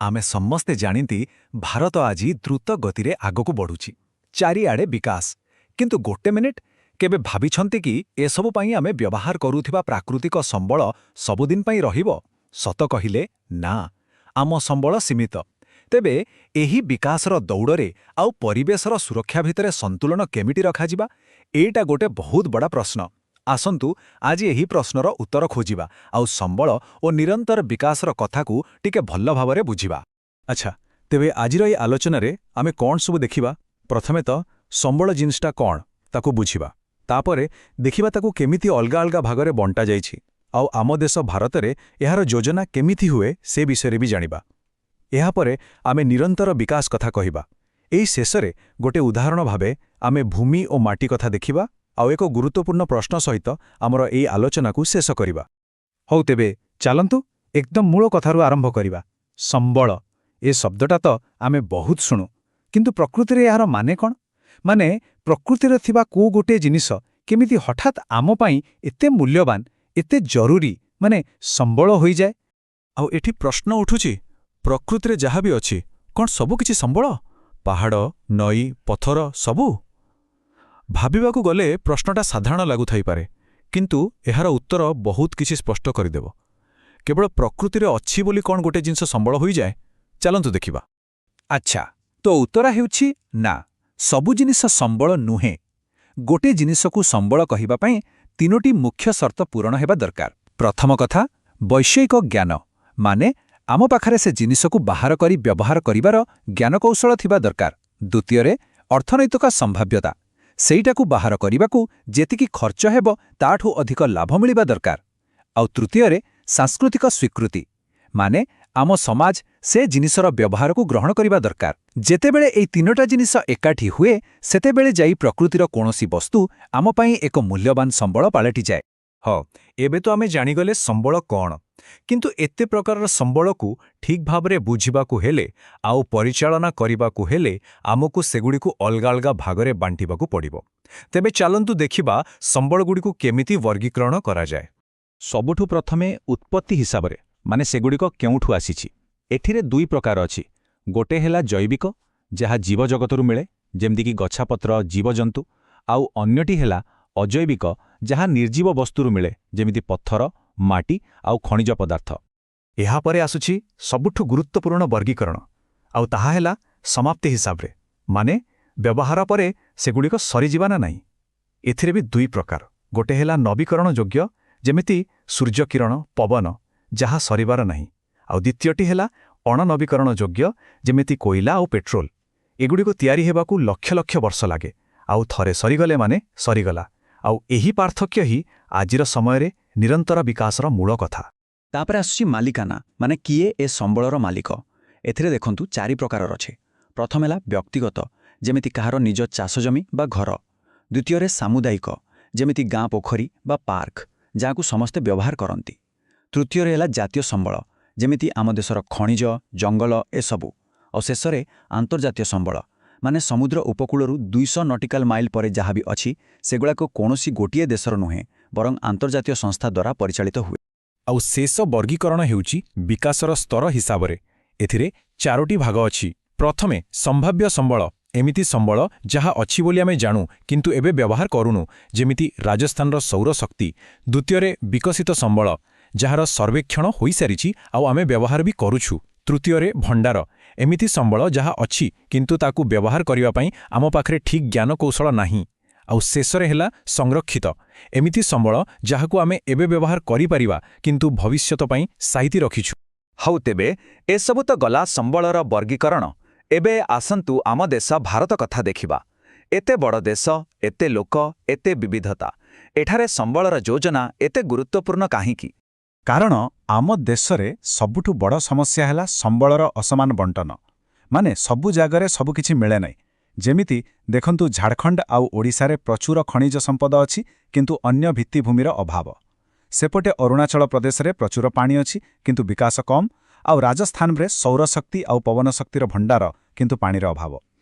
ଆମେ ସମସ୍ତେ ଜାଣନ୍ତି, ଭାରତ ଆଜି ଦ୍ରୁତ ଗତିରେ ଆଗକୁ ବଢ଼ୁଛି। ଚାରିଆଡ଼େ ବିକାଶ। କିନ୍ତୁ ଗୋଟେ ମିନିଟ୍, କେବେ ଭାବିଛନ୍ତି କି ଏସବୁ ପାଇଁ ଆମେ ବ୍ୟବହାର କରୁଥିବା ପ୍ରାକୃତିକ ସମ୍ବଳ ସବୁଦିନ ପାଇଁ ରହିବ? ସତ କହିଲେ ନା, ଆମ ସମ୍ବଳ ସୀମିତ। ତେବେ ଏହି ବିକାଶର ଦୌଡ଼ରେ ଆଉ ପରିବେଶର ସୁରକ୍ଷା ଭିତରେ ସନ୍ତୁଳନ କେମିତି ରଖାଯିବା? ଏଇଟା ଗୋଟେ ବହୁତ ବଡ଼ ପ୍ରଶ୍ନ। ଆସନ୍ତୁ, ଆଜି ଏହି ପ୍ରଶ୍ନର ଉତ୍ତର ଖୋଜିବା ଆଉ ସମ୍ବଳ ଓ ନିରନ୍ତର ବିକାଶର କଥାକୁ ଟିକେ ଭଲ ଭାବରେ ବୁଝିବା। ଆଚ୍ଛା, ତେବେ ଆଜିର ଏହି ଆଲୋଚନାରେ ଆମେ କ'ଣ ସବୁ ଦେଖିବା? ପ୍ରଥମେ ତ ସମ୍ବଳ ଜିନିଷଟା କ'ଣ, ତାକୁ ବୁଝିବା। ତାପରେ ଦେଖିବା ତାକୁ କେମିତି ଅଲଗା ଅଲଗା ଭାଗରେ ବଣ୍ଟା ଯାଇଛି, ଆଉ ଆମ ଦେଶ ଭାରତରେ ଏହାର ଯୋଜନା କେମିତି ହୁଏ, ସେ ବିଷୟରେ ବି ଜାଣିବା। ଏହାପରେ ଆମେ ନିରନ୍ତର ବିକାଶ କଥା କହିବା। ଏଇ ଶେଷରେ ଗୋଟେ ଉଦାହରଣ ଭାବେ ଆମେ ଭୂମି ଓ ମାଟି କଥା ଦେଖିବା, ଆଉ ଏକ ଗୁରୁତ୍ୱପୂର୍ଣ୍ଣ ପ୍ରଶ୍ନ ସହିତ ଆମର ଏଇ ଆଲୋଚନାକୁ ଶେଷ କରିବା। ହଉ ତେବେ ଚାଲନ୍ତୁ, ଏକଦମ ମୂଳ କଥାରୁ ଆରମ୍ଭ କରିବା। ସମ୍ବଳ, ଏ ଶବ୍ଦଟା ତ ଆମେ ବହୁତ ଶୁଣୁ, କିନ୍ତୁ ପ୍ରକୃତିରେ ଏହାର ମାନେ କ'ଣ? ମାନେ ପ୍ରକୃତିରେ ଥିବା କୋଉ ଗୋଟିଏ ଜିନିଷ କେମିତି ହଠାତ୍ ଆମ ପାଇଁ ଏତେ ମୂଲ୍ୟବାନ, ଏତେ ଜରୁରୀ, ମାନେ ସମ୍ବଳ ହୋଇଯାଏ? ଆଉ ଏଠି ପ୍ରଶ୍ନ ଉଠୁଛି, ପ୍ରକୃତିରେ ଯାହା ବି ଅଛି, କ'ଣ ସବୁ କିଛି ସମ୍ବଳ? ପାହାଡ଼, ନଈ, ପଥର ସବୁ? ଭାବିବାକୁ ଗଲେ ପ୍ରଶ୍ନଟା ସାଧାରଣ ଲାଗୁଥାଇପାରେ, କିନ୍ତୁ ଏହାର ଉତ୍ତର ବହୁତ କିଛି ସ୍ପଷ୍ଟ କରିଦେବ। କେବଳ ପ୍ରକୃତିରେ ଅଛି ବୋଲି କ'ଣ ଗୋଟେ ଜିନିଷ ସମ୍ବଳ ହୋଇଯାଏ? ଚାଲନ୍ତୁ ଦେଖିବା। ଆଚ୍ଛା, ତ ଉତ୍ତର ହେଉଛି ନା, ସବୁ ଜିନିଷ ସମ୍ବଳ ନୁହେଁ। ଗୋଟେ ଜିନିଷକୁ ସମ୍ବଳ କହିବା ପାଇଁ ତିନୋଟି ମୁଖ୍ୟ ସର୍ତ୍ତ ପୂରଣ ହେବା ଦରକାର। ପ୍ରଥମ କଥା, ବୈଷୟିକ ଜ୍ଞାନ, ମାନେ ଆମ ପାଖରେ ସେ ଜିନିଷକୁ ବାହାର କରି ବ୍ୟବହାର କରିବାର ଜ୍ଞାନକୌଶଳ ଥିବା ଦରକାର। ଦ୍ୱିତୀୟରେ, ଅର୍ଥନୈତିକ ସମ୍ଭାବ୍ୟତା। ସେଇଟାକୁ ବାହାର କରିବାକୁ ଯେତିକି ଖର୍ଚ୍ଚ ହେବ, ତାଠୁ ଅଧିକ ଲାଭ ମିଳିବା ଦରକାର। ଆଉ ତୃତୀୟରେ, ସାଂସ୍କୃତିକ ସ୍ୱୀକୃତି, ମାନେ ଆମ ସମାଜ ସେ ଜିନିଷର ବ୍ୟବହାରକୁ ଗ୍ରହଣ କରିବା ଦରକାର। ଯେତେବେଳେ ଏଇ ତିନୋଟା ଜିନିଷ ଏକାଠି ହୁଏ, ସେତେବେଳେ ଯାଇ ପ୍ରକୃତିର କୌଣସି ବସ୍ତୁ ଆମ ପାଇଁ ଏକ ମୂଲ୍ୟବାନ ସମ୍ବଳ ପାଲଟିଯାଏ। ହଁ, ଏବେ ତ ଆମେ ଜାଣିଗଲେ ସମ୍ବଳ କ'ଣ। କିନ୍ତୁ ଏତେ ପ୍ରକାରର ସମ୍ବଳକୁ ଠିକ୍ ଭାବରେ ବୁଝିବାକୁ ହେଲେ ଆଉ ପରିଚାଳନା କରିବାକୁ ହେଲେ ଆମକୁ ସେଗୁଡ଼ିକୁ ଅଲଗା ଅଲଗା ଭାଗରେ ବାଣ୍ଟିବାକୁ ପଡ଼ିବ। ତେବେ ଚାଲନ୍ତୁ ଦେଖିବା ସମ୍ବଳଗୁଡ଼ିକୁ କେମିତି ବର୍ଗୀକରଣ କରାଯାଏ। ସବୁଠୁ ପ୍ରଥମେ ଉତ୍ପତ୍ତି ହିସାବରେ, ମାନେ ସେଗୁଡ଼ିକ କେଉଁଠୁ ଆସିଛି। ଏଥିରେ ଦୁଇ ପ୍ରକାର ଅଛି। ଗୋଟେ ହେଲା ଜୈବିକ, ଯାହା ଜୀବଜଗତରୁ ମିଳେ, ଯେମିତିକି ଗଛପତ୍ର, ଜୀବଜନ୍ତୁ। ଆଉ ଅନ୍ୟଟି ହେଲା ଅଜୈବିକ, ଯାହା ନିର୍ଜୀବ ବସ୍ତୁରୁ ମିଳେ, ଯେମିତି ପଥର, ମାଟି ଆଉ ଖଣିଜ ପଦାର୍ଥ। ଏହାପରେ ଆସୁଛି ସବୁଠୁ ଗୁରୁତ୍ୱପୂର୍ଣ୍ଣ ବର୍ଗୀକରଣ, ଆଉ ତାହା ହେଲା ସମାପ୍ତି ହିସାବରେ, ମାନେ ବ୍ୟବହାର ପରେ ସେଗୁଡ଼ିକ ସରିଯିବା ନା ନାହିଁ। ଏଥିରେ ବି ଦୁଇ ପ୍ରକାର। ଗୋଟେ ହେଲା ନବୀକରଣ ଯୋଗ୍ୟ, ଯେମିତି ସୂର୍ଯ୍ୟକିରଣ, ପବନ, ଯାହା ସରିବାର ନାହିଁ। ଆଉ ଦ୍ୱିତୀୟଟି ହେଲା ଅଣନବୀକରଣ ଯୋଗ୍ୟ, ଯେମିତି କୋଇଲା ଆଉ ପେଟ୍ରୋଲ। ଏଗୁଡ଼ିକ ତିଆରି ହେବାକୁ ଲକ୍ଷ ଲକ୍ଷ ବର୍ଷ ଲାଗେ, ଆଉ ଥରେ ସରିଗଲେ ମାନେ ସରିଗଲା। ଆଉ ଏହି ପାର୍ଥକ୍ୟ ହିଁ ଆଜିର ସମୟରେ ନିରନ୍ତର ବିକାଶର ମୂଳ କଥା। ତାପରେ ଆସୁଛି ମାଲିକାନା, ମାନେ କିଏ ଏ ସମ୍ବଳର ମାଲିକ। ଏଥିରେ ଦେଖନ୍ତୁ, ଚାରି ପ୍ରକାରର ଅଛି। ପ୍ରଥମ ହେଲା ବ୍ୟକ୍ତିଗତ, ଯେମିତି କାହାର ନିଜ ଚାଷଜମି ବା ଘର। ଦ୍ୱିତୀୟରେ ସାମୁଦାୟିକ, ଯେମିତି ଗାଁ ପୋଖରୀ ବା ପାର୍କ, ଯାହାକୁ ସମସ୍ତେ ବ୍ୟବହାର କରନ୍ତି। ତୃତୀୟରେ ହେଲା ଜାତୀୟ ସମ୍ବଳ, ଯେମିତି ଆମ ଦେଶର ଖଣିଜ, ଜଙ୍ଗଲ ଏସବୁ। ଆଉ ଶେଷରେ ଆନ୍ତର୍ଜାତୀୟ ସମ୍ବଳ, ମାନେ ସମୁଦ୍ର ଉପକୂଳରୁ 200 ନଟିକାଲ ମାଇଲ ପରେ ଯାହା ବି ଅଛି, ସେଗୁଡ଼ାକ କୌଣସି ଗୋଟିଏ ଦେଶର ନୁହେଁ, ବରଂ ଆନ୍ତର୍ଜାତୀୟ ସଂସ୍ଥା ଦ୍ୱାରା ପରିଚାଳିତ ହୁଏ। ଆଉ ଶେଷ ବର୍ଗୀକରଣ ହେଉଛି ବିକାଶର ସ୍ତର ହିସାବରେ। ଏଥିରେ ଚାରୋଟି ଭାଗ ଅଛି। ପ୍ରଥମେ ସମ୍ଭାବ୍ୟ ସମ୍ବଳ, ଏମିତି ସମ୍ବଳ ଯାହା ଅଛି ବୋଲି ଆମେ ଜାଣୁ, କିନ୍ତୁ ଏବେ ବ୍ୟବହାର କରୁନୁ, ଯେମିତି ରାଜସ୍ଥାନର ସୌରଶକ୍ତି। ଦ୍ୱିତୀୟରେ ବିକଶିତ ସମ୍ବଳ, ଯାହାର ସର୍ବେକ୍ଷଣ ହୋଇସାରିଛି ଆଉ ଆମେ ବ୍ୟବହାର ବି କରୁଛୁ। ତୃତୀୟରେ ଭଣ୍ଡାର, ଏମିତି ସମ୍ବଳ ଯାହା ଅଛି, କିନ୍ତୁ ତାକୁ ବ୍ୟବହାର କରିବା ପାଇଁ ଆମ ପାଖରେ ଠିକ୍ ଜ୍ଞାନକୌଶଳ ନାହିଁ। ଆଉ ଶେଷରେ ହେଲା ସଂରକ୍ଷିତ, ଏମିତି ସମ୍ବଳ ଯାହାକୁ ଆମେ ଏବେ ବ୍ୟବହାର କରିପାରିବା, କିନ୍ତୁ ଭବିଷ୍ୟତ ପାଇଁ ସାଇତି ରଖିଛୁ। ହଉ ତେବେ, ଏସବୁ ତ ଗଲା ସମ୍ବଳର ବର୍ଗୀକରଣ। ଏବେ ଆସନ୍ତୁ, ଆମ ଦେଶ ଭାରତ କଥା ଦେଖିବା। ଏତେ ବଡ଼ ଦେଶ, ଏତେ ଲୋକ, ଏତେ ବିବିଧତା, ଏଠାରେ ସମ୍ବଳର ଯୋଜନା ଏତେ ଗୁରୁତ୍ୱପୂର୍ଣ୍ଣ କାହିଁକି? କାରଣ ଆମ ଦେଶରେ ସବୁଠୁ ବଡ଼ ସମସ୍ୟା ହେଲା ସମ୍ବଳର ଅସମାନ ବଣ୍ଟନ। ମାନେ ସବୁ ଜାଗାରେ ସବୁକିଛି ମିଳେ ନାହିଁ। ଯେମିତି ଦେଖନ୍ତୁ, ଝାଡ଼ଖଣ୍ଡ ଆଉ ଓଡ଼ିଶାରେ ପ୍ରଚୁର ଖଣିଜ ସମ୍ପଦ ଅଛି, କିନ୍ତୁ ଅନ୍ୟ ଭିତ୍ତିଭୂମିର ଅଭାବ। ସେପଟେ ଅରୁଣାଚଳ ପ୍ରଦେଶରେ ପ୍ରଚୁର ପାଣି ଅଛି, କିନ୍ତୁ ବିକାଶ କମ୍। ଆଉ ରାଜସ୍ଥାନରେ ସୌରଶକ୍ତି ଆଉ ପବନ ଶକ୍ତିର ଭଣ୍ଡାର, କିନ୍ତୁ ପାଣିର ଅଭାବ।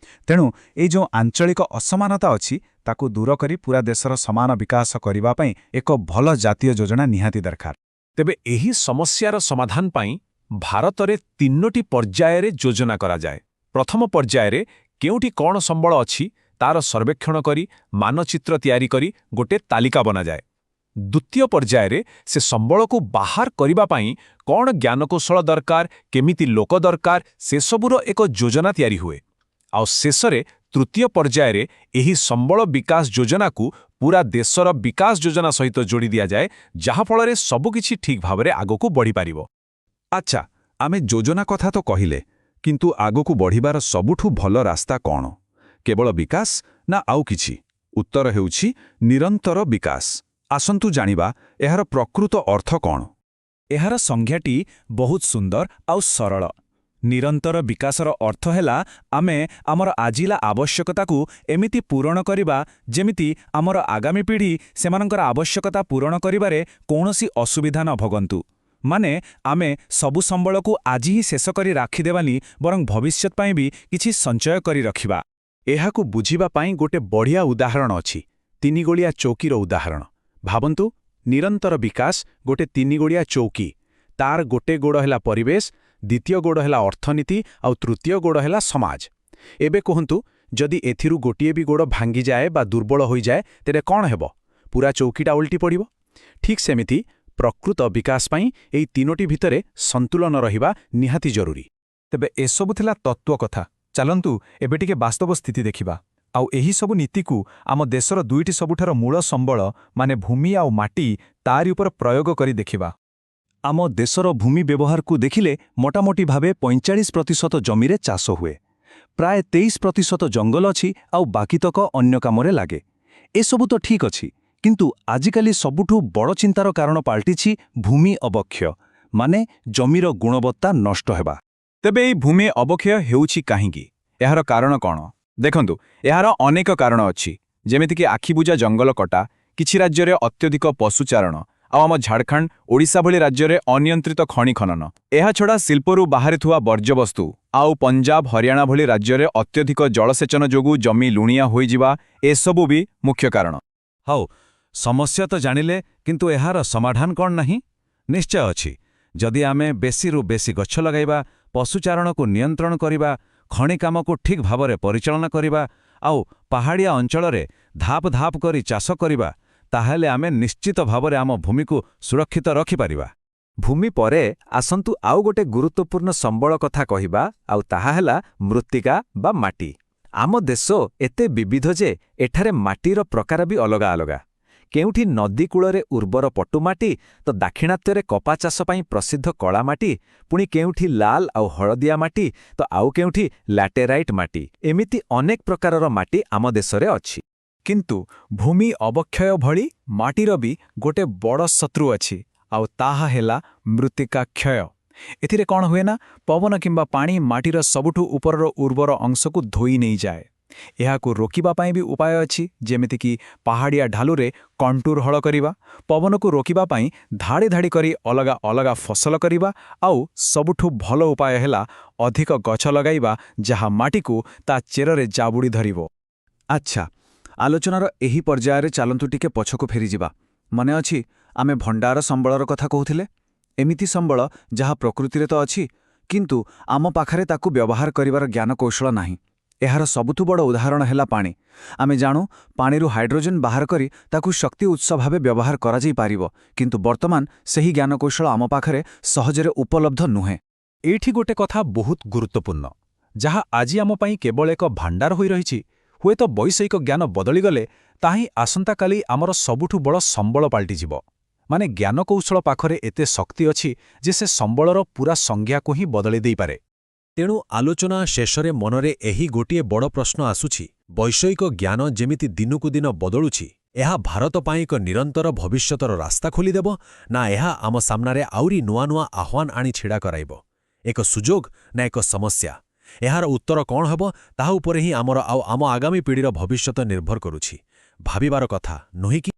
ତେଣୁ ଏଇ ଯେଉଁ ଆଞ୍ଚଳିକ ଅସମାନତା ଅଛି, ତାକୁ ଦୂର କରି ପୁରା ଦେଶର ସମାନ ବିକାଶ କରିବା ପାଇଁ ଏକ ଭଲ ଜାତୀୟ ଯୋଜନା ନିହାତି ଦରକାର। ତେବେ ଏହି ସମସ୍ୟାର ସମାଧାନ ପାଇଁ ଭାରତରେ ତିନୋଟି ପର୍ଯ୍ୟାୟରେ ଯୋଜନା କରାଯାଏ। ପ୍ରଥମ ପର୍ଯ୍ୟାୟରେ କେଉଁଠି କ'ଣ ସମ୍ବଳ ଅଛି ତାର ସର୍ବେକ୍ଷଣ କରି ମାନଚିତ୍ର ତିଆରି କରି ଗୋଟେ ତାଲିକା ବନାଯାଏ। ଦ୍ୱିତୀୟ ପର୍ଯ୍ୟାୟରେ ସେ ସମ୍ବଳକୁ ବାହାର କରିବା ପାଇଁ କ'ଣ ଜ୍ଞାନକୌଶଳ ଦରକାର, କେମିତି ଲୋକ ଦରକାର, ସେସବୁର ଏକ ଯୋଜନା ତିଆରି ହୁଏ। ଆଉ ଶେଷରେ ତୃତୀୟ ପର୍ଯ୍ୟାୟରେ ଏହି ସମ୍ବଳ ବିକାଶ ଯୋଜନାକୁ ପୁରା ଦେଶର ବିକାଶ ଯୋଜନା ସହିତ ଯୋଡ଼ି ଦିଆଯାଏ, ଯାହାଫଳରେ ସବୁକିଛି ଠିକ୍ ଭାବରେ ଆଗକୁ ବଢ଼ିପାରିବ। ଆଚ୍ଛା, ଆମେ ଯୋଜନା କଥା ତ କହିଲେ, କିନ୍ତୁ ଆଗକୁ ବଢ଼ିବାର ସବୁଠୁ ଭଲ ରାସ୍ତା କ'ଣ? କେବଳ ବିକାଶ ନା ଆଉ କିଛି? ଉତ୍ତର ହେଉଛି ନିରନ୍ତର ବିକାଶ। ଆସନ୍ତୁ ଜାଣିବା ଏହାର ପ୍ରକୃତ ଅର୍ଥ କ'ଣ। ଏହାର ସଂଜ୍ଞାଟି ବହୁତ ସୁନ୍ଦର ଆଉ ସରଳ। ନିରନ୍ତର ବିକାଶର ଅର୍ଥ ହେଲା ଆମେ ଆମର ଆଜିଲା ଆବଶ୍ୟକତାକୁ ଏମିତି ପୂରଣ କରିବା, ଯେମିତି ଆମର ଆଗାମୀ ପିଢ଼ି ସେମାନଙ୍କର ଆବଶ୍ୟକତା ପୂରଣ କରିବାରେ କୌଣସି ଅସୁବିଧା ନ ଭୋଗନ୍ତୁ। ମାନେ ଆମେ ସବୁ ସମ୍ବଳକୁ ଆଜି ହିଁ ଶେଷ କରି ରଖିଦେବାନି, ବରଂ ଭବିଷ୍ୟତ ପାଇଁ ବି କିଛି ସଞ୍ଚୟ କରି ରଖିବା। ଏହାକୁ ବୁଝିବା ପାଇଁ ଗୋଟେ ବଢ଼ିଆ ଉଦାହରଣ ଅଛି, ତିନିଗୋଳିଆ ଚୌକିର ଉଦାହରଣ। ଭାବନ୍ତୁ, ନିରନ୍ତର ବିକାଶ ଗୋଟେ ତିନିଗୋଳିଆ ଚୌକି। ତାର ଗୋଟେ ଗୋଡ଼ ହେଲା ପରିବେଶ, ଦ୍ୱିତୀୟ ଗୋଡ଼ ହେଲା ଅର୍ଥନୀତି ଆଉ ତୃତୀୟ ଗୋଡ଼ ହେଲା ସମାଜ। ଏବେ କୁହନ୍ତୁ, ଯଦି ଏଥିରୁ ଗୋଟିଏ ବି ଗୋଡ଼ ଭାଙ୍ଗିଯାଏ ବା ଦୁର୍ବଳ ହୋଇଯାଏ, ତେବେ କ'ଣ ହେବ? ପୁରା ଚୌକିଟା ଓଲଟି ପଡ଼ିବ। ଠିକ୍ ସେମିତି ପ୍ରକୃତ ବିକାଶ ପାଇଁ ଏଇ ତିନୋଟି ଭିତରେ ସନ୍ତୁଳନ ରହିବା ନିହାତି ଜରୁରୀ। ତେବେ ଏସବୁ ଥିଲା ତତ୍ତ୍ୱ କଥା। ଚାଲନ୍ତୁ ଏବେ ଟିକେ ବାସ୍ତବ ସ୍ଥିତି ଦେଖିବା, ଆଉ ଏହି ସବୁ ନୀତିକୁ ଆମ ଦେଶର ଦୁଇଟି ସବୁଠାରୁ ମୂଳ ସମ୍ବଳ, ମାନେ ଭୂମି ଆଉ ମାଟି, ତାରି ଉପରେ ପ୍ରୟୋଗ କରି ଦେଖିବା। ଆମ ଦେଶର ଭୂମି ବ୍ୟବହାରକୁ ଦେଖିଲେ ମୋଟାମୋଟି ଭାବେ 45% ଜମିରେ ଚାଷ ହୁଏ, ପ୍ରାୟ 23% ଜଙ୍ଗଲ ଅଛି ଆଉ ବାକିତକ ଅନ୍ୟ କାମରେ ଲାଗେ। ଏସବୁ ତ ଠିକ୍ ଅଛି, କିନ୍ତୁ ଆଜିକାଲି ସବୁଠୁ ବଡ଼ ଚିନ୍ତାର କାରଣ ପାଲଟିଛି ଭୂମି ଅବକ୍ଷୟ, ମାନେ ଜମିର ଗୁଣବତ୍ତା ନଷ୍ଟ ହେବା। ତେବେ ଏହି ଭୂମି ଅବକ୍ଷୟ ହେଉଛି କାହିଁକି? ଏହାର କାରଣ କ'ଣ? ଦେଖନ୍ତୁ, ଏହାର ଅନେକ କାରଣ ଅଛି, ଯେମିତିକି ଆଖିବୁଜା ଜଙ୍ଗଲ କଟା, କିଛି ରାଜ୍ୟରେ ଅତ୍ୟଧିକ ପଶୁଚାରଣ, ଆଉ ଆମ ଝାଡ଼ଖଣ୍ଡ, ଓଡ଼ିଶା ଭଳି ରାଜ୍ୟରେ ଅନିୟନ୍ତ୍ରିତ ଖଣି ଖନନ। ଏହାଛଡ଼ା ଶିଳ୍ପରୁ ବାହାରିଥିବା ବର୍ଜ୍ୟବସ୍ତୁ ଆଉ ପଞ୍ଜାବ, ହରିୟାଣା ଭଳି ରାଜ୍ୟରେ ଅତ୍ୟଧିକ ଜଳସେଚନ ଯୋଗୁଁ ଜମି ଲୁଣିଆ ହୋଇଯିବା, ଏସବୁ ବି ମୁଖ୍ୟ କାରଣ। ହଉ, ସମସ୍ୟା ତ ଜାଣିଲେ, କିନ୍ତୁ ଏହାର ସମାଧାନ କ'ଣ ନାହିଁ? ନିଶ୍ଚୟ ଅଛି। ଯଦି ଆମେ ବେଶୀରୁ ବେଶୀ ଗଛ ଲଗାଇବା, ପଶୁଚାରଣକୁ ନିୟନ୍ତ୍ରଣ କରିବା, ଖଣି କାମକୁ ଠିକ୍ ଭାବରେ ପରିଚାଳନା କରିବା ଆଉ ପାହାଡ଼ିଆ ଅଞ୍ଚଳରେ ଧାପ ଧାପ କରି ଚାଷ କରିବା, ତାହେଲେ ଆମେ ନିଶ୍ଚିତ ଭାବରେ ଆମ ଭୂମିକୁ ସୁରକ୍ଷିତ ରଖିପାରିବା। ଭୂମି ପରେ ଆସନ୍ତୁ ଆଉ ଗୋଟେ ଗୁରୁତ୍ୱପୂର୍ଣ୍ଣ ସମ୍ବଳ କଥା କହିବା, ଆଉ ତାହା ହେଲା ମୃତ୍ତିକା ବା ମାଟି। ଆମ ଦେଶ ଏତେ ବିବିଧ ଯେ ଏଠାରେ ମାଟିର ପ୍ରକାର ବି ଅଲଗା ଅଲଗା। କେଉଁଠି ନଦୀ କୂଳରେ ଉର୍ବର ପଟୁମାଟି ତ ଦାକ୍ଷିଣାତ୍ୟରେ କପା ଚାଷ ପାଇଁ ପ୍ରସିଦ୍ଧ କଳା ମାଟି, ପୁଣି କେଉଁଠି ଲାଲ ଆଉ ହଳଦିଆ ମାଟି ତ ଆଉ କେଉଁଠି ଲାଟେରାଇଟ୍ ମାଟି। ଏମିତି ଅନେକ ପ୍ରକାରର ମାଟି ଆମ ଦେଶରେ ଅଛି। କିନ୍ତୁ ଭୂମି ଅବକ୍ଷୟ ଭଳି ମାଟିର ବି ଗୋଟେ ବଡ଼ ଶତ୍ରୁ ଅଛି, ଆଉ ତାହା ହେଲା ମୃତ୍ତିକା କ୍ଷୟ। ଏଥିରେ କ'ଣ ହୁଏ ନା, ପବନ କିମ୍ବା ପାଣି ମାଟିର ସବୁଠୁ ଉପରର ଉର୍ବର ଅଂଶକୁ ଧୋଇ ନେଇଯାଏ। ଏହାକୁ ରୋକିବା ପାଇଁ ବି ଉପାୟ ଅଛି, ଯେମିତିକି ପାହାଡ଼ିଆ ଢାଲୁରେ କଣ୍ଟୁର ହଳ କରିବା, ପବନକୁ ରୋକିବା ପାଇଁ ଧାଡ଼ି ଧାଡ଼ି କରି ଅଲଗା ଅଲଗା ଫସଲ କରିବା, ଆଉ ସବୁଠୁ ଭଲ ଉପାୟ ହେଲା ଅଧିକ ଗଛ ଲଗାଇବା, ଯାହା ମାଟିକୁ ତା ଚେରରେ ଜାବୁଡ଼ି ଧରିବ। ଆଚ୍ଛା, ଆଲୋଚନାର ଏହି ପର୍ଯ୍ୟାୟରେ ଚାଲନ୍ତୁ ଟିକେ ପଛକୁ ଫେରିଯିବା। ମନେ ଅଛି, ଆମେ ଭଣ୍ଡାର ସମ୍ବଳର କଥା କହୁଥିଲେ? ଏମିତି ସମ୍ବଳ ଯାହା ପ୍ରକୃତିରେ ତ ଅଛି, କିନ୍ତୁ ଆମ ପାଖରେ ତାକୁ ବ୍ୟବହାର କରିବାର ଜ୍ଞାନକୌଶଳ ନାହିଁ। ଏହାର ସବୁଠୁ ବଡ଼ ଉଦାହରଣ ହେଲା ପାଣି। ଆମେ ଜାଣୁ ପାଣିରୁ ହାଇଡ୍ରୋଜେନ୍ ବାହାର କରି ତାକୁ ଶକ୍ତି ଉତ୍ସ ଭାବେ ବ୍ୟବହାର କରାଯାଇପାରିବ, କିନ୍ତୁ ବର୍ତ୍ତମାନ ସେହି ଜ୍ଞାନକୌଶଳ ଆମ ପାଖରେ ସହଜରେ ଉପଲବ୍ଧ ନୁହେଁ। ଏଇଠି ଗୋଟେ କଥା ବହୁତ ଗୁରୁତ୍ୱପୂର୍ଣ୍ଣ। ଯାହା ଆଜି ଆମ ପାଇଁ କେବଳ ଏକ ଭାଣ୍ଡାର ହୋଇ ରହିଛି, ହୁଏତ ବୈଷୟିକ ଜ୍ଞାନ ବଦଳିଗଲେ ତାହା ହିଁ ଆସନ୍ତାକାଲି ଆମର ସବୁଠୁ ବଡ଼ ସମ୍ବଳ ପାଲଟିଯିବ। ମାନେ ଜ୍ଞାନକୌଶଳ ପାଖରେ ଏତେ ଶକ୍ତି ଅଛି ଯେ ସେ ସମ୍ବଳର ପୂରା ସଂଜ୍ଞାକୁ ହିଁ ବଦଳି ଦେଇପାରେ। ତେଣୁ ଆଲୋଚନା ଶେଷରେ ମନରେ ଏହି ଗୋଟିଏ ବଡ଼ ପ୍ରଶ୍ନ ଆସୁଛି। ବୈଷୟିକ ଜ୍ଞାନ ଯେମିତି ଦିନକୁ ଦିନ ବଦଳୁଛି, ଏହା ଭାରତ ପାଇଁ ଏକ ନିରନ୍ତର ଭବିଷ୍ୟତର ରାସ୍ତା ଖୋଲିଦେବ ନା ଏହା ଆମ ସାମ୍ନାରେ ଆହୁରି ନୂଆ ନୂଆ ଆହ୍ୱାନ ଆଣି ଛିଡ଼ା କରାଇବ? ଏକ ସୁଯୋଗ ନା ଏକ ସମସ୍ୟା? ଏହାର ଉତ୍ତର କ'ଣ ହେବ, ତାହା ଉପରେ ହିଁ ଆମର ଆଉ ଆମ ଆଗାମୀ ପିଢ଼ିର ଭବିଷ୍ୟତ ନିର୍ଭର କରୁଛି। ଭାବିବାର କଥା ନୁହେଁ କି?